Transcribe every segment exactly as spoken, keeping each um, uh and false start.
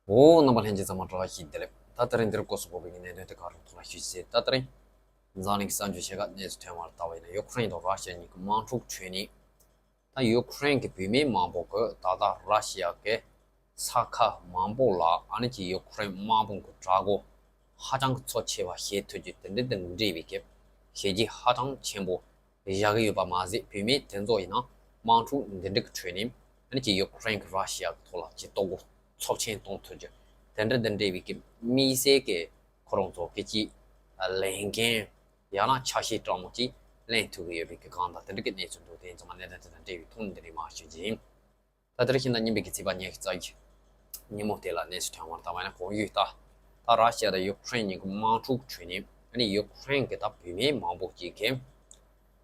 འོ། རྣམ་པ་ལྷན་རྒྱས་ཚང་མ་བཀྲ་ཤིས་བདེ་ལེགས། ད་དེ་རིང་འདིར་སྐོར་སོགས་པོ་བའི་གནད་དོན་དེ་ག་རུ་ཐོག་ལ་ཞུས་ཟེར། ད་དེ་རིང་འཛམ་གླིང་གསར་འགྱུར་ཆེ་ཁག་གནས་ཚུལ་ཐོན་པར་ལྟ་བ་ཡིན་ན། ཡུ་ཁུ་རེན་དང་ར་ཤི་ཡ་གཉིས་ཀྱི་དམག་འཁྲུག་ཁྲོད་ནས། ད་ཡུ་ཁུ་རེན་གྱི་བུད་མེད་མང་པོ་གིས་ད་ལྟ་ར་ཤི་ཡ་གི་ས་ཁ་མང་པོ་ལ་ཨ་ནི་ཀྱི་ཡུ་ཁུ་རེན་དམག་དཔུང་གི་དྲག་རྒོལ་ཧ་ཅང་གི་ཚབས་ཆེ་བ་བྱེད་ཐུབ་རྒྱུ་དེ་འདྲ་དང་འབྲེལ་བའི་གི་བྱས་རྗེས་ཧ་ཅང་ཆེན་པོ་བཞག་གི་ཡོད་པ་མ་ཟད། བུད་མེད་དེ་ཚོ་ཡིན་ན་དམག་འཁྲུག་འདི་འདྲ་གི་ཁྲོད་ནས་ཨ་ནི་ཀྱི་ཡུ་ཁུ་རེན་གྱིས་ར་ཤི་ཡ་གི་ཐོག་ལ་ཀྱི་གཏོར་རྒོལ་ཚབས་ཆེན་གཏོང་ཐུབ་རྒྱུ་དེ་འདྲ་དང་འབྲེལ་བའི་གི་དམིགས་བསལ་གྱི་ཁོ་རང་ཚོ་གི་ཀྱི་ལས་འགན་ཡང་ན་ཆ་ཤས་དྲང་མོ་ཅིག་ལེན་ཐུབ་ཀྱི་ཡོད་པའི་གི་གང་དང་དེ་འདྲ་གི་གནས་ཚུལ་འདུག་དེ་ཚང་མ་གནད་དོན་དེ་དང་འབྲེལ་བའི་ཐོག་ནས་འདི་རིགས་མར་ཞུ་རྒྱུ་ཡིན། ད་དེ་རིང་ཕྱི་ཟླ་གཉིས་པའི་གི་ཚེས་པ་ཉི་ཤུ་རྩ་བཞི་ཉིན་མོ་དེ་ལ་གནས་ཚུལ་ཐོན་པར་ལྟ་བ་ཡིན་ན། གོང་ཡུལ་ད་ད་ར་ཤི་ཡ་དང་ཡུ་ཁུ་རེན་གཉིས་ཀྱི་དམག་འཁྲུག་ཁྲོད་ནས་ཨ་ནི་ཡུ་ཁུ་རེན་གྱི་ད་བུད་མེད་མང་པོ་ཅིག་གིས་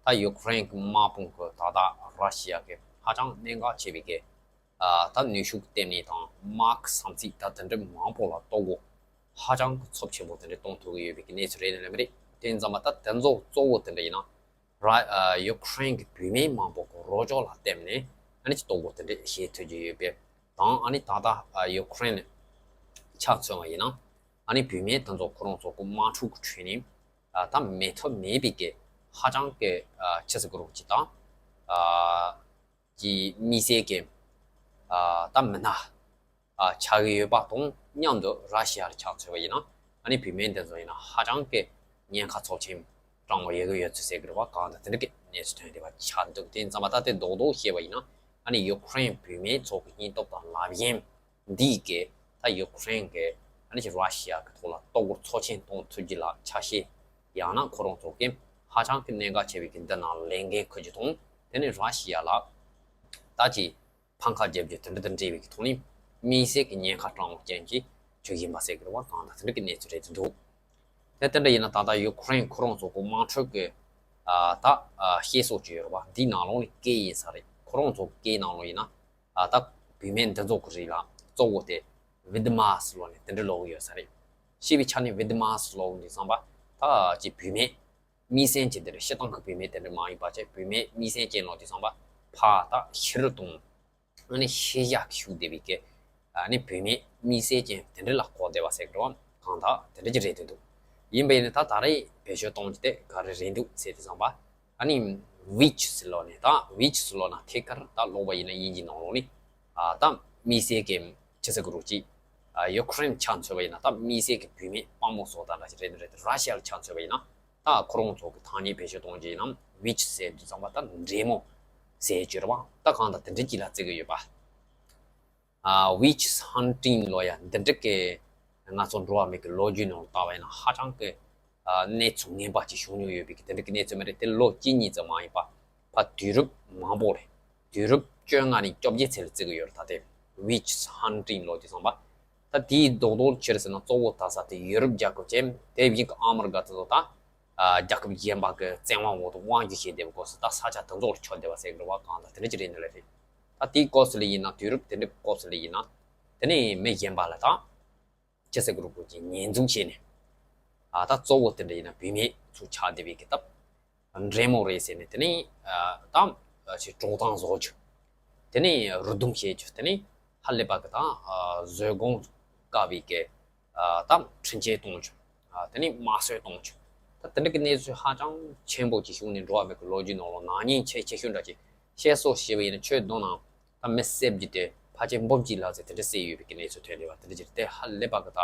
ད་ཡུ་ཁུ་རེན་གྱི་དམག་དཔུང་གི་ད་ལྟ་ར་ཤི་ཡ་གི་ཧ་ཅང་གནད་འགག་ཆེ་བའི་གི་ཨ་ད་ནུས་ཤུགས་བརྟེན་ནས་དང་དམག་གི་ཟམ་ཚིག་ད་དེ་འདྲ་མང་པོ་ལ་གཏོར་རྒོལ་ཧ་ཅང་གི་ཚབས་ཆེན་པོ་དེ་འདྲ་གཏོང་ཐུབ་ཀྱི་ཡོད་པའི་གི་གནས་ཚུལ་རེད་ནི་ལབ་མི་རེད། དེ་ཙམ་པ་ད་དེ་ཚོ་གཙོ་བོ་དེ་འདྲ་ཡིན་ན། ར་ཨ་ཡུ་ཁུ་རེན་གྱི་བུད་མེད་མང་པོ་གི་རོགས་སྐྱོར་ལ་བརྟེན་ནས་ཨ་ནི་ཀྱི་གཏོར་རྒོལ་དེ་འདྲ་བྱེད་ཐུབ་ཀྱི་ཡོད་པས། དང་ཨ་ནི་ད་ལྟ་ཨ་ཡུ་ཁུ་རེན་ཆ་མཚོན་པ་ཡིན་ན། ཨ་ནི་བུད་མེད་དེ་ཚོ་ཁོ་རང་ཚོ་གི་དམག་འཁྲུག་གི་ཁྲོད་ནས་ཨ་ད་མེད་ཐབས་མེད་པའི་གི་ཧ་ཅང་གི་ཨ་ཆི་ཟེར་དགོས་རེད་ཅིག་དང་ཨ་གི་དམིགས་བསལ་གྱི་ཨ་ད་མི་སྣ་ཨ་ཆགས་ཀྱི་ཡོད་པ་དང་མཉམ་དུ་ར་ཤི་ཡ་ལ་ཆ་མཚོན་པ་ཡིན་ན་ཨ་ནི་བུད་མེད་འདི་ཚོ་ཡིན་ན་ཧ་ཅང་གི་ཉེན་ཁ་ཚབས་ཆེན་དྲང་མོ་ཡོད་ཀྱི་ཡོད་ཚུལ་ཟེར་གྱི་རེད་པ། གང་དང་དེ་འདྲ་གི་གནས་ཚུལ་ཐོན་བསྡད་པ་ཆགས་འདུག་དེ་ཙམ་པ་ད་དེ་རྡོག་རྡོག་བཤད་པ་ཡིན་ན། ཨ་ནི་ཡུ་ཁུ་རེན་བུད་མེད་ཚོ་གི་སྙིང་སྟོབས་དང་ལབ་གཞན་འདིས་གི་ད་ཡུ་ཁུ་རེན་གི་ཨ་ནི་ར་ཤི་ཡ་གི་ཐོག་ལ་གཏོར་རྒོལ་ཚབས་ཆེན་གཏོང་ཐུབ་རྒྱུ་ལ་ཆ་ཤས་ཡང་ན་ཁོ་རང་ཚོ་གི་ཧ་ཅང་གི་གནད་འགག་ཆེ་བའི་གི་འདི་ནང་ལས་འགན་འཁུར་རྒྱུ་དང་། དེ་ནས་ར་ཤི་ཡ་ལ་ད་ཅི་ཕམ་ཁ་རྒྱབ་རྒྱུ་དེ་འདྲ་དང་འབྲེལ་བའི་གི་ཐོག་ནས་དམིགས་བསལ་གྱི་ཉེན་ཁ་དྲང་མོ་ཅན་གྱི་ཆོས་ཡིན་པ་ཟེར་གི་རེད་པ། གང་དང་དེ་འདྲ་གི་གནས་ཚུལ་རེད་འདུག་དེ་དེ་འདྲ་ཡིན་ན་ད་ལྟ་ཡུ་ཁུ་རེན་ཁོ་རང་ཚོ་གི་དམག་འཁྲུག་གི་ཨ་ད་ཨ་བཤད་སྲོལ་ཅིག་ཡོད་རེད་པ། འདིའི་ནང་ལོགས་ནས་སྐད་ཡིན་ས་རེད། ཁོ་རང་ཚོ་གི་སྐད་ནང་ལོགས་ཡིན་ན་ཨ་ད་བུད་མེད་འདི་ཚོ་གི་རིགས་ལ་གཙོ་བོ་དེ་བི་དི་མ་སི་ལོ་ནས་དེ་འདྲ་ལོག་གི་ཡོད་ས་རེད། ཤེས་པའི་ཆ་ནས་བི་དི་མ་སི་ལོ་འདི་ཚང་པ་ད་ཅི་བུད་མེད་མིང་སྲིང་ཅན་དེ་འདྲ་སྤྱིར་བཏང་གི་བུད་མེད་དེ་འདྲ་མ་ཡིན་པ་བྱས། བུད་མེད་མིང་སྲིང་ཅན་ལོ་དེ་ཚང་པ་ཕ་ད་ཤི་རུ་དང་། ཨ་ནི་ཤེས་བྱ་གི་ཤུགས་ལྡན་པའི་གི་ཨ་ནི་བུད་མེད་མིང་སྲིང་ཅན་དེ་འདྲ་ལ་གོ་བདེ་བ་ཟེར་གི་རེད་པ། གང་ལྟར་དེ་འདྲ་ཅིག་རེད་འདུག་ཡིན་པ་ཡིན་ན་ད་ད་རེས་བེད་སྤྱོད་གཏོང་རྒྱུ་དེ་ག་རེ་རེད་འདུག་ཟེར་དུས་ཙམ་པ། ཨ་ནི་ཝི་ཆི་ཟེར་ལབ་ནས། ད་ཝི་ཆི་ཟེར་ལབ་ན་ཐད་ཀར་ད་ཀློག་པ་ཡིན་ན་དབྱིན་ཇིའི་ནང་ལོགས་ནས་ཨ་ད་དམིགས་བསལ་གྱི་ཆི་ཟེར་གི་རེད་ཅིག་ཨ་ཡུ་ཁུ་རེན་ཆ་མཚོན་པ་ཡིན་ན་ད་དམིགས་བསལ་གྱི་བུད་མེད་དཔའ་མོ་བཟོ་ལྟ་འདྲ་ཞིག་རེད་འདུག་རེད་དེ། ར་ཤི་ཡ་ལ་ཆ་མཚོན་པ་ཡིན་ན། ད་ཁོ་རང་ཚོ་གི་ཐ་སྙད་བེད་སྤྱོད་གཏོང་རྒྱུ་ཡིན་ན་ཝི་ཆི་ཟེར་དུས་ཙམ་པ་ད་འདྲེ་མོ་ཟེར་རྒྱུ་རེད་པ། ད་གང་ལྟར་དེ་འདྲ་ཅིག་ལ་བརྩི་གི་ཡོད་པ། ཨ་ཝི་ཆི་ཧན་ཊིང་ལབ་ཡ་འདི་འདྲ་གི་ང་ཚོ་འགྲོ་བ་མིའི་གི་ལོ་རྒྱུས་ནང་ལ་བལྟས་པ་ཡིན་ན་ཧ་ཅང་གི་ཨ་གནས་ཚུལ་ངན་པ་ཅིག་བྱུང་མྱོང་ཡོད་པའི་གི་དེ་འདྲ་གི་གནས་ཚུལ་མ་རེད། དེ་ལོ་གཅིག་གཉིས་ཙམ་མ་ཡིན་པ་ཕར་དུས་རབས་མང་པོ་རེད། དུས་རབས་བཅོ་ལྔ་ནས་བཅོ་བརྒྱད་ཚོ་ལ་བརྩི་གི་ཡོད་རེད། ད་དེ་ཝི་ཆི་ཧན་ཊིང་ལབ་དུས་ཙམ་པ། ད་དེའི་རྡོག་རྡོག་ཆི་རེད་ཟེར་ན་གཙོ་བོ་ད་ས་དེ་ཡུ་རོབ་རྒྱལ་ཁབ་ཅན་དེ་བཞིན་གི་ཨ་མི་རི་ཀ་དེ་ཚོ་ད་ཨ་རྒྱལ་ཁབ་གཞན་པ་གི་བཙན་དབང་འོག་ཏུ་དབང་སྒྱུར་བྱེད་བསྡད་པའི་སྐབས་སུ་ད་ས་ཆ་དེ་ཚོ་ལ་ཆགས་བསྡད་པ་ཟེར་གི་རེད་པ། གང་ལྟར་དེ་འདྲ་ཅིག་རེད་འདུག་ལབ་རེད། ད་དེའི་སྐབས་སུ་ལ་ཡིན་ན། དུས་རབས་དེ་འདྲའི་སྐབས་སུ་ལ་ཡིན་ན། དེ་ནས་མི་གཞན་པ་ལ་ད་ཆི་ཟེར་གི་རེད་པ། ཅིག་ཉེས་འཛུགས་བྱས་ནས། ཨ་ད་གཙོ་བོ་དེ་འདྲ་ཡིན་ན་བུད་མེད་ཚོ་ཆགས་བསྡད་པའི་གི་སྟབས། འདྲེ་མོ་རེད་ཟེར་ནས། དེ་ནས་ཨ་ད་ཨ་ཅིག་དཀྲོག་གཏམ་བཟོ་རྒྱུ། དེ་ནས་རུ་རྡུང་བྱེད་རྒྱུ། དེ་ནས་ཧ་ལས་པ་གི་ད་ཨ་བཟོད་སྒོམ་དཀའ་བའི་གི་ཨ་ད་འཕྲིན་སྐྱེལ་གཏོང་རྒྱུ། ཨ་དེ་ནས་དམར་གསོད་གཏོང་རྒྱུ། ད་དེ་འདྲ་གི་གནས་ཚུལ་ཧ་ཅང་ཆེན་པོ་ཅིག་བྱུང་ནས། འགྲོ་བ་མིའི་གི་ལོ་རྒྱུས་ནང་ལ་ནག་ཉེས་ཆེ་ཆེ་ཤོས་འདྲ་ཅིག་བཤད་སྲོལ་ཞིག་ཡིན་ན། ཁྱོད་གདོང་ནང་ད་མི་བསད་རྒྱུ་དེ་ཕལ་ཆེར་འབུམ་གཅིག་ལྷག་ཙམ་དེ་འདྲ་བསད་ཡོད་པའི་གི་གནས་ཚུལ་ཐོན་བསྡད་པ་དེ་འདྲ་ཅིག་དེ་ཧ་ལས་པ་གི་ད་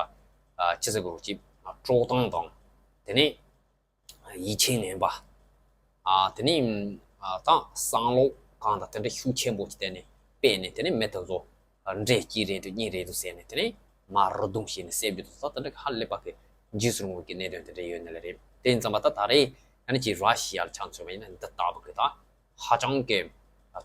ཨ་ཅི་ཟེར་དགོས་རེད། ཅིག་དཀྲོག་གཏམ་དང་། དེ་ནས་ཡིད་ཆེས་ངན་པ། ཨ་དེ་ནས་ཨ་ད་བསམ་བློ་གང་དང་དེ་འདྲ་ཤུགས་ཆེན་པོ་ཅིག་བསྟན་ནས་སྤེལ་ནས། དེ་ནས་མི་དེ་ཚོ་འདྲེ་གཅིག་རེད་འདུག་གཉིས་རེད་འདུག་ཟེར་ནས། དེ་ནས་མར་རུ་རྡུང་བྱས་ནས་བསད་རྒྱུ་དེ་ཚོ་ད་དེ་འདྲ་ཧ་ལས་པ་གི་འཇིགས་སུ་རུང་བའི་གི་གནད་དོན་དེ་འདྲ་ཡོད་ནི་ལ་རེད། དེ་ཡིན་ཙམ་པ་ད་ད་རེས་ཨ་ནི་ཅིག་ར་ཤི་ཡ་ལ་ཆ་མཚོན་པ་ཡིན་ན། འདི་ལྟ་བུ་གི་ད་ཧ་ཅང་གི་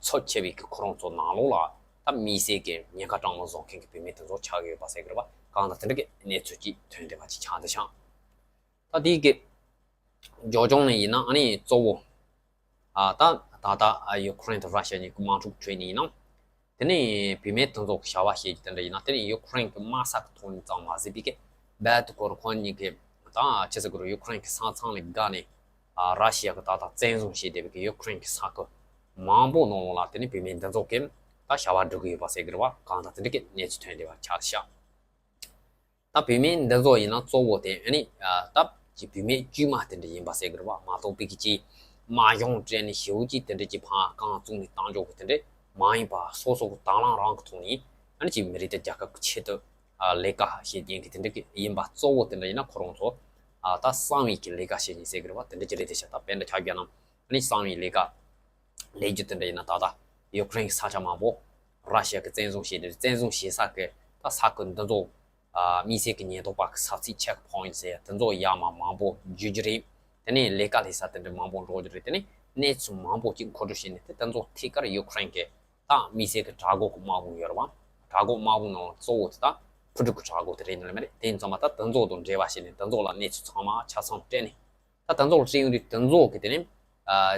ཚབས་ཆེ་བའི་གི་ཁོ་རང་ཚོ་ནང་ལོགས་ལ་ད་དམིགས་བསལ་གྱི་ཉེན་ཁ་དྲང་མོ་བཟོ་མཁན་གྱི་བུད་མེད་དེ་ཚོ་ཆགས་ཀྱི་ཡོད་པ་ཟེར་གི་རེད་པ། གང་ལྟར་དེ་འདྲ་གི་གནས་ཚུལ་ཅིག་ཐོན་བསྡད་པ་ཅིག་ཆགས་འདུག་ཤག་ད་དེའི་གི་འབྱོར་ལྗོངས་ནས་ཡིན་ན། ཨ་ནི་གཙོ་བོ་ཨ་ད་ད་ལྟ་ཨ་ཡུ་ཁུ་རེན་དང་ར་ཤི་ཡ་གཉིས་ཀྱི་དམག་འཁྲུག་ཁྲོད་ནས་ཡིན་ན། དེ་ནས་བུད་མེད་དེ་ཚོ་གི་བྱ་བ་བྱེད་རྒྱུ་དེ་འདྲ་ཡིན་ན། དེ་ནས་ཡུ་ཁུ་རེན་གྱི་དམག་ས་གི་ཐོག་ནས་ཙམ་མ་ཟད་པའི་གི་རྦད་དེ་ཁོ་རང་ཁོ་གཉིས་ཀྱི་ད་ཆི་ཟེར་དགོས་རེད། ཡུ་ཁུ་རེན་གྱི་ས་མཚམས་ལས་བརྒལ་ནས་ཨ་ར་ཤི་ཡ་གིས་ད་ལྟ་བཙན་བཟུང་བྱས་བསྡད་པའི་གི་ཡུ་ཁུ་རེན་གྱི་ས་ཁུལ་མང་པོ་ནང་ལོགས་ལ་དེ་ནས་བུད་མེད་འདི་ཚོ་གིས་ད་བྱ་བ་སྒྲུབ་ཀྱི་ཡོད་པ་ཟེར་གི་རེད་པ། གང་ལྟར་དེ་འདྲ་གི་གནས་ཚུལ་ཐོན་བསྡད་པ་ཆགས་ཤག་ད་བུད་མེད་འདི་ཚོ་ཡིན་ན་གཙོ་བོ་དེ་ཨ་ནི་ད་ཀྱི་བུད་མེད་དཀྱུས་མ་དེ་འདྲ་ཡིན་པ་ཟེར་གི་རེད་བ། མ་གཏོགས་པའི་གི་ཅི་དམག་སྦྱོང་སྤྲད་ནས་ཞེ་པོ་ཅིག་དེ་འདྲ་ཅིག་ཕར་རྐང་བཙུགས་ནས་བཏང་འཇོག་གི་དེ་འདྲ་མ་ཡིན་པ། སོ་སོ་གི་དང་བླངས་རང་གི་ཐོག་ནས་ཨ་ནི་ཅི་མི་རིགས་དེ་རྒྱལ་ཁབ་ཀྱི་ཆེད་དུ་ལས་ཀ་བྱེད་མཁན་གི་དེ་འདྲ་གི་ཡིན་པ། གཙོ་བོ་དེ་འདྲ་ཡིན་ན་ཁོ་རང་ཚོ་ད་གསང་བའི་གི་ལས་ཀ་བྱེད་མཁན་ཟེར་གི་རེད་བ། དེ་འདྲ་ཅིག་རེད་དེ་ཤག་ད་དཔེར་ན་ཆ་བཞག་ན་ཨ་ནི་གསང་བའི་ལས་ཀ་ལས་རྒྱུ་དེ་འདྲ་ཡིན་ན། ད་ལྟ་ཡུ་ཀེ་རེན་གྱི་ས་ཆ་མང་པོ་ར་ཤི་ཡ་གི་བཙན་བཟུང་བྱས་ཏེ། བཙན་བཟུང་བྱེད་ས་གི་ད་ས་ཁུལ་འདི་ཚོ་དམིགས་བསལ་གྱི་ཉེན་རྟོག་པ་གི་ས་ཚིགས་ཆེག་པོ་ཡིན་ཊི་ཟེར་དེ་ཚོ་ཡར་མར་མང་པོ་འཇུ་རྒྱུ་རེད། དེ་ནས་ལས་ཀ་ལས་ས་དེ་འདྲ་མང་པོ་འགྲོ་རྒྱུ་རེད། དེ་ནས་གནས་ཚུལ་མང་པོ་ཅིག་མཁོ་སྤྲོད་བྱས་ནས་དེ་དེ་ཚོ་ཐད་ཀར་ཡུ་ཀེ་རེན་གྱི་ད་དམིགས་བསལ་གྱི་དྲག་པོ་གི་དམག་དཔུང་ཡོད་རེད་བ། དྲག་པོ་དམག་དཔུང་ནང་གཙོ་བོ་དེ་ད་ཕུ་ཀྲུག་གི་དྲག་པོ་དེ་རེད་ནི་མ་རེད། དེ་ཡིན་ཙང་མ་ད་དེ་ཚོ་དང་འབྲེལ་བ་བྱས་ནས་དེ་ཚོ་ལ་གནས་ཚུལ་ཚང་མ་ཆ་ཚང་སྤྲད་ནས། ད་དེ་ཚོ་ལ་སྤྲད་ཡོང་དུས་དེ་ཚོ་གི་དེ་ནས་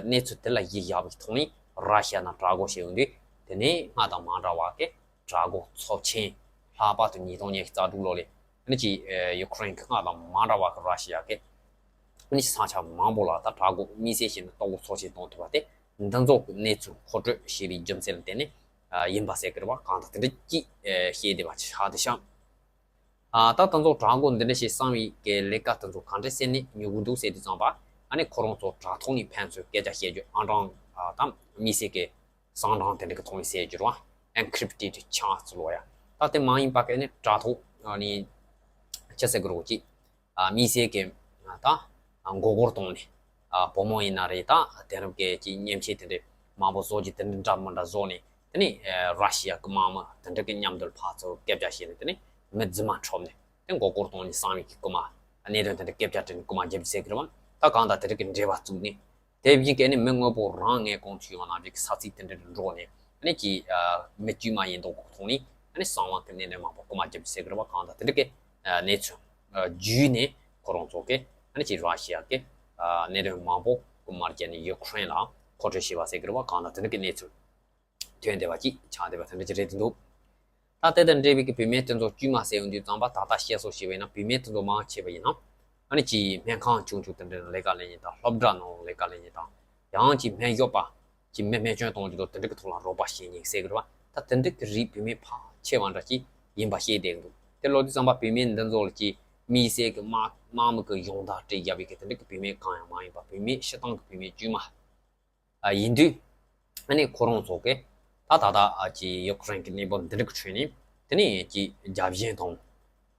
གནས་ཚུལ་དེ་ལ་གཞི་བཞག་པའི་ཐོག་ནས་ར་ཤི་ཡ་ནང་དྲག་པོ་བྱས་ཡོང་དུས། དེ་ནས་སྔར་དང་མ་འདྲ་བ་གི་དྲག་པོ་ཚབས་ཆེན། ལྷག་པར་དུ་ཉིས་སྟོང་ཉི་ཤུ་རྩ་དྲུག་ལོ་ལ་ཨ་ནི་ཅི་ཡུ་ཀེ་རེན་གྱི་སྔར་དང་མ་འདྲ་བ་གི་ར་ཤི་ཡ་གི་ཨ་ནི་ས་ཆ་མང་པོ་ལ་ད་དྲག་པོ་དམིགས་བསལ་བྱས་ནས་བརྟག་དགོས་ཚོགས་ཆེན་གཏོང་ཐུབ་པ་དེ། འདི་ཚོ་གི་གནས་ཚུལ་མཁོ་སྤྲོད་བྱས་པའི་རྒྱུ་མཚན་ལ་བརྟེན་ནས་ཡིན་པ་ཟེར་གི་རེད་བ། གང་ལྟར་དེ་འདྲ་ཅིག་བཤད་བསྡད་པ་ཆགས་བསྡད་ཤག་ད་ལྟ་ཚོ་དྲག་པོ་འདི་འདྲ་ཞིག་གསང་བའི་གི་ལས་ཀ་དེ་ཚོ་ག་འདྲ་སེ་ནས་ཉོ་གི་འདུག་ཟེར་དུས་ཙམ་པ། ཨ་ནི་ཁོ་རང་ཚོ་དྲ་ཐོག་ནས་ཕན་ཚུན་སྐད་ཆ་བཤད་རྒྱུ། ཨང་གྲངས་དང་དམིགས་བསལ་གྱི་གསང་གྲངས་དེ་འདྲ་གི་ཐོག་ནས་བཤད་རྒྱུ་རེད་བ། ཨེན་ཀྲིབ་ཊེཌ་ཆེ་ཚུལ་ལོ་ཡ། ད་དེ་མ་ཡིན་པ་གི་ནི་དྲ་ཐོག་ནས་ཅི་ཟེར་གི་རེད་ཅིག་དམིགས་བསལ་གྱི་ད་མགོ་སྐོར་བཏང་ནས། བུ་མོ་ཡིན་ན་རེད། ད་དེང་རབས་ཀྱི་ཅིག་མཉེན་ཆས་དེ་འདྲ་མང་པོ་བཟོ་རྒྱུ་དེ་འདྲ་འདྲ་མི་འདྲ་བཟོ་ནས། དེ་ནས་ར་ཤི་ཡ་གི་དམག་མི་དེ་འདྲ་གི་མཉམ་དུ་ཕར་ཚུར་སྐད་ཆ་བཤད་ནས། དེ་ནས་མི་རྫུན་མ་འཕྲོག་ནས་དེ་མགོ་སྐོར་བཏང་ནས་གསང་བའི་གི་རྐུ་མ། གནད་དོན་དེ་འདྲ་སྐད་ཆ་དྲིས་ནས་རྐུ་མ་བརྒྱབ་རྒྱུ་ཟེར་གི་རེད་བ། ད་གང་ལྟར་དེ་འདྲ་གི་འབྲེལ་བ་བཙུགས་ནས། དེ་བཞིན་གྱི་ནི་མི་དངོས་པོ་རང་ངས་གོང་དུ་ཞུས་པ་ནང་བཞིན་གྱི་ས་ཚིགས་དེ་འདྲ་འགྲོ་ནས། ཨ་ནི་ཀྱི་མི་དཀྱུས་མ་ཡིན་མདོག་གི་ཐོག་ནས་ཨ་ནི་གསང་བ་གི་གནད་དོན་མང་པོ་རྐུ་མ་བརྒྱབ་རྒྱུ་ཟེར་གི་རེད་བ། གང་ལྟར་དེ་འདྲ་གི་གནས་ཚུལ་བརྒྱུད་ནས་ཁོ་རང་ཚོ་གི་ཨ་ནི་ཀྱི་ར་ཤི་ཡ་གི་གནད་དོན་མང་པོ་རྐུ་མ་བརྒྱབ་ནས་ཡུ་ཀེ་རེན་ལ་མཁོ་སྤྲོད་བྱས་པ་ཟེར་གི་རེད་བ། གང་ལྟར་དེ་འདྲ་གི་གནས་ཚུལ་ཐོན་བསྡད་པ་ཅིག་ཆགས་བསྡད་པ་དེ་འདྲ་ཅིག་རེད་འདུག་ད་དེ་དང་འབྲེལ་བའི་གི་བུད་མེད་དེ་ཚོ་དཀྱུས་མ་ཟེར་ཡོང་དུས་ཙམ་པ། ད་ལྟ་བཤད་སྲོལ་བྱས་པ་ཡིན་ན་བུད་མེད་དེ་ཚོ་མང་ཆེ་བ་ཡིན་ན་ཨ་ནི་ཀྱི་སྨན་ཁང་ཆུང་ཆུང་དེ་འདྲ་ལས་ཀ་ལས་མཁན་དང་། སློབ་གྲྭ་ནང་ལས་ཀ་ལས་མཁན་དང་། ཡང་ཀྱི་སྨན་ཞབས་པ། ཀྱི་མི་སྨན་བཅོས་གཏོང་རྒྱུ་དང་དེ་འདྲ་གི་ཐོག་ལ་རོགས་པ་བྱེད་མཁན་ཟེར་གི་རེད་བ། ད་དེ་འདྲ་གི་རིགས་བུད་མེད་ཕལ་ཆེ་བ་འདྲ་ཅིག་ཡིན་པ་ཤེས་བསྡད་འདུག་དེ་ལོ་དུས་ཙམ་པ་བུད་མེད་འདི་ཚོ་ལ་ཀྱི་དམིགས་བསལ་གི་དམག་དམག་མི་གི་སྦྱོང་བརྡར་སྤྲད་བཞག་པའི་གི་དེ་འདྲ་གི་བུད་མེད་གང་ཡང་མ་ཡིན་པ། བུད་མེད་སྤྱིར་བཏང་གི་བུད་མེད་དཀྱུས་མ་ཨ་ཡིན་དུས། ཨ་ནི་ཁོ་རང་ཚོ་གི་ད་ད་ལྟ་ཨ་ཀྱི་ཡུ་ཀེ་རེན་གི་གནས་བབ་འདི་འདྲ་གི་ཁྲོད་ནས། དེ་ནས་ཀྱི་རྒྱབ་ཆེན་དང་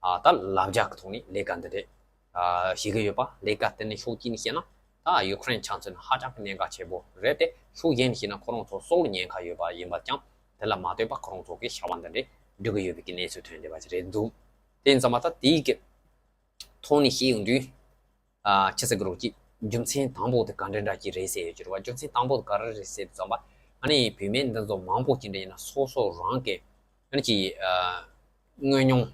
ཨ་ད་ལབ་རྒྱག་གི་ཐོག་ནས་ལས་ཀ་འདི་འདྲ་ཨ་བྱེད་གི་ཡོད་པ། ལས་ཀ་དེ་ནི་ཕྱོགས་གཅིག་ནས་བཤད་ན་ད་ཡུ་ཀེ་རེན་ཆ་མཚོན་ན་ཧ་ཅང་གི་གནད་འགག་ཆེན་པོ་རེད་དེ། ཕྱོགས་གཞན་ནས་བཤད་ན་ཁོ་རང་ཚོ་སྲོག་ལ་ཉེན་ཁ་ཡོད་པ་ཡིན་པ་ཀྱང་། དེ་ལ་མ་ལྟོས་པར་ཁོ་རང་ཚོ་གི་བྱ་བ་འདི་འདྲ་སྒྲུབ་གི་ཡོད་པའི་གི་གནས་ཚུལ་ཐོན་བསྡད་པ་ཞིག་རེད་འདུག་དེ་ཡིན་ཙང་མ་ད་དེའི་གི་ཐོག་ནས་བཤད་ཡོང་དུས། ཨ་ཅི་ཟེར་གི་རེད་ཅིག་རྒྱུ་མཚན་དང་པོ་དེ་ག་འདྲ་འདྲ་ཅིག་རེད་ཟེར་ཡོད་ཀྱི་རེད་བ། རྒྱུ་མཚན་དང་པོ་དེ་ག་རེ་རེད་ཟེར་དུས་ཙམ་པ། ཨ་ནི་བུད་མེད་འདི་ཚོ་མང་པོ་ཅིག་འདྲ་ཡིན་ན་སོ་སོ་རང་གི་ཨ་ནི་ཅིག་ཨ་དངོས་མྱོང་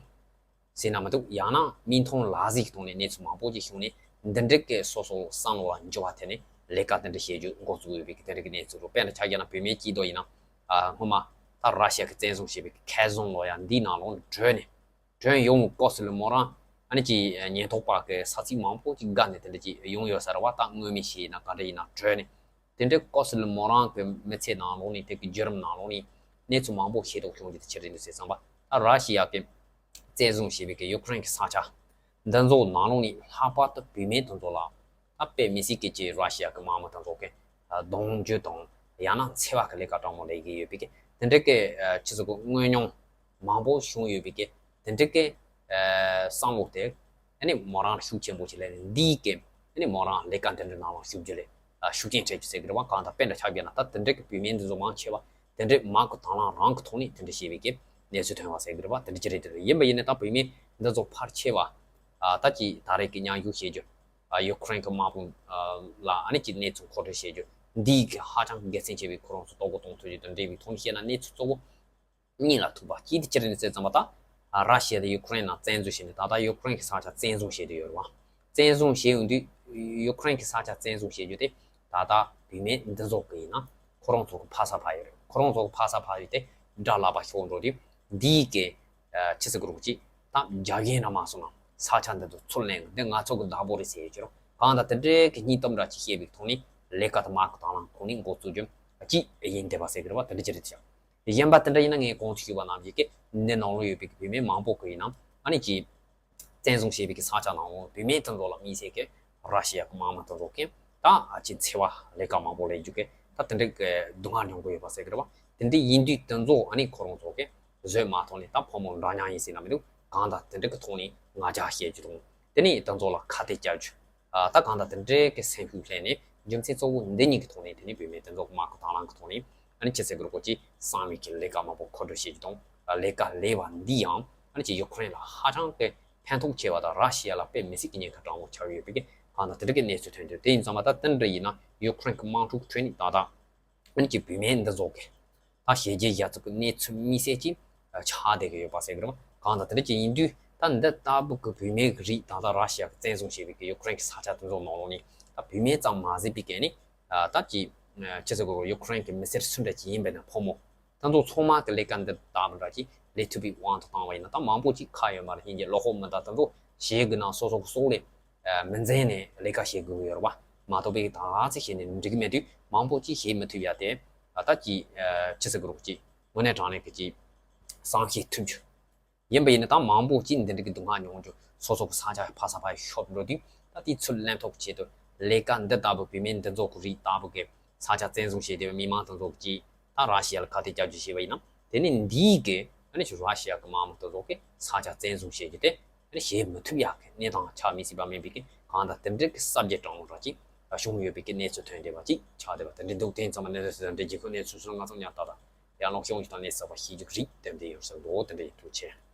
ཟེར་ན་མི་འདུག་ཡང་ན་མིག་མཐོང་ལག་ཟིན་གྱི་ཐོག་ནས་གནས་ཚུལ་མང་པོ་ཅིག་བྱུང་ནས། འདི་འདྲ་གི་སོ་སོ་བསམ་བློ་ལ་འགྱུར་བ་ཐེབས་ནས་ལས་ཀ་དེ་འདྲ་བྱེད་རྒྱུ་འགོ་བཙུགས་ཡོད་པའི་གི་དེ་འདྲ་གི་གནས་ཚུལ་རེད། དཔེར་ན་ཆ་བཞག་ན་བུད་མེད་སྐྱིད་སྡུག་ཡིན་ན། ཨ་སྔོན་མ་ད་ར་ཤི་ཡ་གི་བཙན་བཟུང་བྱས་པའི་གི་ཁེར་རྫོང་ལོ་ཡ་འདིའི་ནང་ལོགས་ནས་བྲོས་ནས། བྲོས་ཡོང་བའི་སྐབས་སུ་ལ་མོ་རང་ཨ་ནི་ཀྱི་ཉེན་རྟོག་པ་གི་ས་ཚིགས་མང་པོ་ཅིག་བརྒལ་ནས་དེ་འདྲ་ཅིག་ཡོང་ཡོད་ས་རེད་བ། ད་དངོས་མེད་བྱས་ན་ག་འདྲ་ཡིན་ན་བྲོས་ནས། དེ་འདྲའི་སྐབས་སུ་ལ་མོ་རང་གི་མི་ཚེ་ནང་ལོགས་ནས། དེ་གི་བརྒྱུད་རིམ་ནང་ལོགས་ནས་གནས་ཚུལ་མང་པོ་ཤེས་རྟོགས་བྱུང་རྒྱུ་དེ་ཅི་རེད་འདུག་ཟེར་ཙམ་པ། ད་ར་ཤི་ཡ་གི་བཙན་བཟུང་བྱས་པའི་གི་ཡུ་ཀེ་རེན་གི་ས་ཆ་འདི་ཚོ་ནང་ལོགས་ནས་ལྷག་པར་དུ་བུད་མེད་དེ་ཚོ་ལ། ད་དཔེ་མི་སྲིད་ཀྱི་ཅིག་ར་ཤི་ཡ་གི་དམག་མི་དེ་ཚོ་གི་རྡུང་རྒྱུ་དང་། ཡང་ན་འཚེ་བ་གི་ལས་ཀ་དྲང་མོ་ལས་ཀྱི་ཡོད་པའི་གི་དེ་འདྲ་གི་ཨ་ཅི་ཟེར་གི་དངོས་མྱོང་མང་པོ་བྱུང་ཡོད་པའི་གི་དེ་འདྲ་གི་ཨ་བསམ་བློ་དེ་ཨ་ནི་མོ་རང་ལ་ཤུགས་ཆེན་པོ་ཞིག་སླེབས་ནས། འདིའི་གི་ཨ་ནི་མོ་རང་ལས་ཀ་འདི་འདྲའི་ནང་ལ་ཞུགས་རྒྱུ་ལས་ཨ་ཤུགས་རྐྱེན་སྤྲད་རྒྱུ་ཟེར་གི་རེད་བ། གང་ལྟར་དཔེ་འདྲ་ཆ་བཞག་ན་ད་དེ་འདྲ་གི་བུད་མེད་འདི་ཚོ་མང་ཆེ་བ་དེ་འདྲའི་དམག་གི་དང་བླངས་རང་གི་ཐོག་ནས་དེ་འདྲ་བྱས་པའི་གི་གནས་ཚུལ་ཐོན་པ་ཟེར་གི་རེད་བ། དེ་འདྲ་ཅིག་རེད། དེ་ཡིན་པ་ཡིན་ནའི་ད་བུད་མེད་འདི་ཚོ་ཕལ་ཆེ་བ་ཨ་ད་ཅིག་ད་རེས་ཀྱི་མཉམ་ཞུགས་བྱེད་རྒྱུ། ཨ་ཡུ་ཀེ་རེན་གྱི་དམག་དཔུང་ཨ་ལ་ཨ་ནི་ཅིག་གནས་ཚུལ་མཁོ་སྤྲོད་བྱེད་རྒྱུ། འདིའི་གི་ཧ་ཅང་དགེ་མཚན་ཆེ་བའི་ཁོ་རང་ཚོ་ལྟ་སྐོར་གཏོང་ཐུབ་རྒྱུ་དང་འབྲེལ་བའི་ཐོག་ནས་བཤད་ན། གནས་ཚུལ་གཙོ་བོ་གཉིས་ལ་ཐུག་པ། གཅིག་དེ་ཅི་རེད་ཟེར་ཙམ་པ། ད་ཨ་ར་ཤི་ཡ་དང་ཡུ་ཀེ་རེན་ནང་བཙན་འཛུལ་བྱས་ནས་ད་ལྟ་ཡུ་ཀེ་རེན་གྱི་ས་ཆ་བཙན་བཟུང་བྱས་བསྡད་ཡོད་རེད་བ། བཙན་བཟུང་བྱས་ཡོང་དུས་ཡུ་ཀེ་རེན་གྱི་ས་ཆ་བཙན་བཟུང་བྱེད་རྒྱུ་དེ་ད་ལྟ་བུད་མེད་འདི་ཚོ་གི་ཡིན་ན་ཁོ་རང་ཚོ་གི་ཕ་ས་ཕ་ཡུལ་རེད། ཁོ་རང་ཚོ་གི་ཕ་ས་ཕ་ཡུལ་དེ་དགྲ་ལག་པ་ཤོར་འགྲོ་དུས། འདིའི་གི་ཨ་ཅི་ཟེར་གི་རེད་ཅིག་ད་རྒྱབ་ཤན་འདྲ་མ་སོང་ན་ས་ཆ་འདི་ཚོ་ཚུར་ལེན་གི། འདི་ང་ཚོ་གི་བདག་པོ་རེད་ཟེར་ཡོད་ཀྱི་རེད། གང་ལྟར་དེ་འདྲའི་གི་སྙིང་སྟོབས་འདྲ་ཅིག་བཤད་པའི་ཐོག་ནས་ལས་ཀ་དང་དམག་གི་དང་བླངས་ཁོ་ནས་འགོ་བཙུགས་རྒྱུ་གཅིག་ཡིན་བསྡད་པ་ཟེར་གི་རེད་བ། དེ་འདྲ་ཅིག་རེད་ཤག་གཞན་པ་དེ་འདྲ་ཡིན་ན་ངས་གོང་དུ་ཞུས་པ་ནང་བཞིན་གི་འདི་ནང་ལོགས་ཡོད་པའི་གི་བུད་མེད་མང་པོ་གི་ཡིན་ན་ཨ་ནི་ཅིག་ བཙན་བཟུང་བྱས་པའི་གི་ས་ཆ་ནང་ལོགས་བུད་མེད་དེ་ཚོ་ལ་དམིགས་བསལ་གྱི་ར་ཤི་ཡ་གི་དམག་མི་དེ་ཚོ་གིས་ད་ཨ་ཅེ་འཚེ་བ་ལས་ཀ་མང་པོ་ལས་རྒྱུ་གི་ད་དེ་འདྲའི་གི་སྡུག་བསྔལ་མྱོང་གི་ཡོད་པ་ཟེར་གི་རེད་བ། དེ་འདྲའི་ཡིན་དུས་དེ་ཚོ་ཨ་ནི་ཁོ་རང་ཚོ་གིས་བཟོད་མ་ཐུབ་ནས་ད་ཕོ་མོ་འདྲ་མཉམ་ཡིན་ཟེར་ན་མི་འདུག་གང་ལྟར་དེ་འདྲ་གི་ཐོག་ནས་ང་རྒྱལ་བཤད་རྒྱུ་དང་། དེ་ནས་དེ་ཚོ་ལ་ཁ་གཏད་བཅག་རྒྱུ། ཨ་ད་གང་ལྟར་དེ་འདྲའི་གི་སེམས་ཤུགས་སླེབས་ནས་རྒྱུ་མཚན་གཙོ་བོ་འདི་གཉིས་ཀྱི་ཐོག་ནས་དེ་ནས་བུད་མེད་དེ་ཚོ་དམག་གི་དང་བླངས་ཀྱི་ཐོག་ནས་ཨ་ནི་ཅི་ཟེར་དགོས་རེད། ཁོ་ཅིག་གསང་བའི་གི་ལས་ཀ་མང་པོ་མཁོ་སྤྲོད་བྱེད་རྒྱུ་དང་། ལས་ཀ་ལས་པ་འདི་ཡང་ཨ་ནི་ཅིག་ཡུ་ཁུ་རེན་ལ་ཧ་ཅང་གི་ཕན་ཐོགས་ཆེ་བ་དང་། ར་ཤི་ཡ་ལ་དཔེ་མི་སྲིད་ཀྱི་ཉེན་ཁ་དྲག་པོ་ཆགས་ཡོད་པའི་གི་གང་ལྟར་དེ་འདྲ་གི་གནས་ཚུལ་ཐོན་འདུག་དེ་ཡིན་ཙང་མ་ད་དེ་འདྲ་ཡིན་ན་ཡུ་ཁུ་རེན་གྱི་དམག་འཁྲུག་ཁྲོད་ནས་ད་ལྟ་ཨ་ནི་ཅིག་བུད་མེད་འདི་ཚོ་གི་ད་ཞི་རྒྱས་ཡ་ཚུགས་ཀྱི་གནས་ཚུལ་དམིགས་བསལ་ཅིག་ཆགས་བསྡད་ཀྱི་ཡོད་པ་ཟེར་གི་རེད། གང་ལྟར་དེ་འདྲ་ཅིག་ཡིན་དུས་ད་འདི་ལྟ་བུ་གི་བུད་མེད་ཀྱི་རིགས་ད་ལྟ་ར་ཤི་ཡ་གི་བཙན་བཟུང་བྱས་པའི་གི་ཡུ་ཁུ་རེན་གྱི་ས་ཆ་དེ་ཚོ་ནང་ལོགས་ནས་ད་བུད་མེད་ཙམ་མ་ཟད་པའི་གི་ནི་ད་ཅིག་ཅི་ཟེར་དགོས་རེད། ཡུ་ཁུ་རེན་གྱི་མི་སེར་སུ་འདྲ་ཅིག་ཡིན་པ་ཡིན་ན་ཕོ་མོ་དེ་ཚོ་ཚང་མ་གི་ལས་ཀ་འདི་ལྟ་བུ་འདྲ་ཅིག་ལས་ཐུབ་པའི་དབང་དུ་བཏང་བ་ཡིན་ན་ད་མང་པོ་ཅིག་ཁག་ཡོད་མ་རེད། ཡིན་གྱི་བློ་ཁོག་མི་འདུག་དེ་ཚོ་བྱེད་དགོས་ན་སོ་སོ་གི་སྲོག་ལས་མི་འཛེམས་ནས་ལས་ཀ་བྱེད་དགོས་ཀྱི་ཡོད་རེད་པ། མ་གཏོགས་པའི་ད་ཚིག་བྱས་ནས་འགྲིག་གི་མེད་དུས་མང་པོ་ཅིག་བྱེད་མི་ཐུབ་ཡ་དེ་ད་ཅིག་ཅི་ཟེར་དགོས་རེད། ཅིག་དངོས་གནས་དྲང་གནས་ཀྱི་ཅིག་བསམ་ཤེས་ཐུབ་རྒྱུ། ཡིན་པ་ཡིན་ན་ད་མང་པོ་ཅིག་འདི་འདྲ་གི་སྡུག་བསྔལ་མྱོང་རྒྱུ། སོ་སོ་གི་ས་ཆ་ཕ་ས་ཕ་ཤོར་འགྲོ་དུས་ད་དེའི་ཚུར་ལེན་ཐབས་ཆེད་དུ་ལས་ཀ་འདི་ལྟ་བུ་བུད་མེད་འདི་ཚོ་གི་རིགས་ལྟ་བུ་གི་ས་ཆ་བཙན་བཟུང་བྱས་ཏེ་མི་མང་དེ་ཚོ་གིས་ད་ར་ཤི་ཡ་ལ་ཁ་གཏད་བཅག་རྒྱུ་བྱས་པ་ཡིན་ན། དེ་ནི་འདིའི་གི་ཨ་ནི་ར་ཤི་ཡ་གི་དམག་མི་དེ་ཚོ་གིས་ས་ཆ་བཙན་བཟུང་བྱེད་རྒྱུ་དེ་ཨ་ནི་བྱེད་མི་ཐུབ་ཡག་གི་གནས་སྟངས་ཆགས་མི་སྲིད་པ་མིན་པའི་གི་གང་ལྟར་དེ་འདྲའི་གི་གསར་བརྗེ་དྲང་པོ་འདྲ་ཅིག་བྱུང་ཡོད་པའི་གི་གནས་ཚུལ་ཐོན་བསྡད་པ་ཅིག་ཆགས་བསྡད་པ་དེ་འདྲ་འདུག་དེ་ཡིན་ཙང་མ་གནས་ཚུལ་དེ་འདྲ་རྒྱལ་ཁབ་གནས་ཚུལ་ཚུར་ང་ཚོ་ཉར་ལྟ་དང་ཡར་ལོག་ཤོང་གི་དང་གནས་ཚུལ་གསར་པ་ཤེས་རྒྱུ་རིགས་དེ་འདྲ་ཡོད་ཟེར་འདུག་དེ་འདྲ་ཡིན། ཐུགས་རྗེ་ཆེ།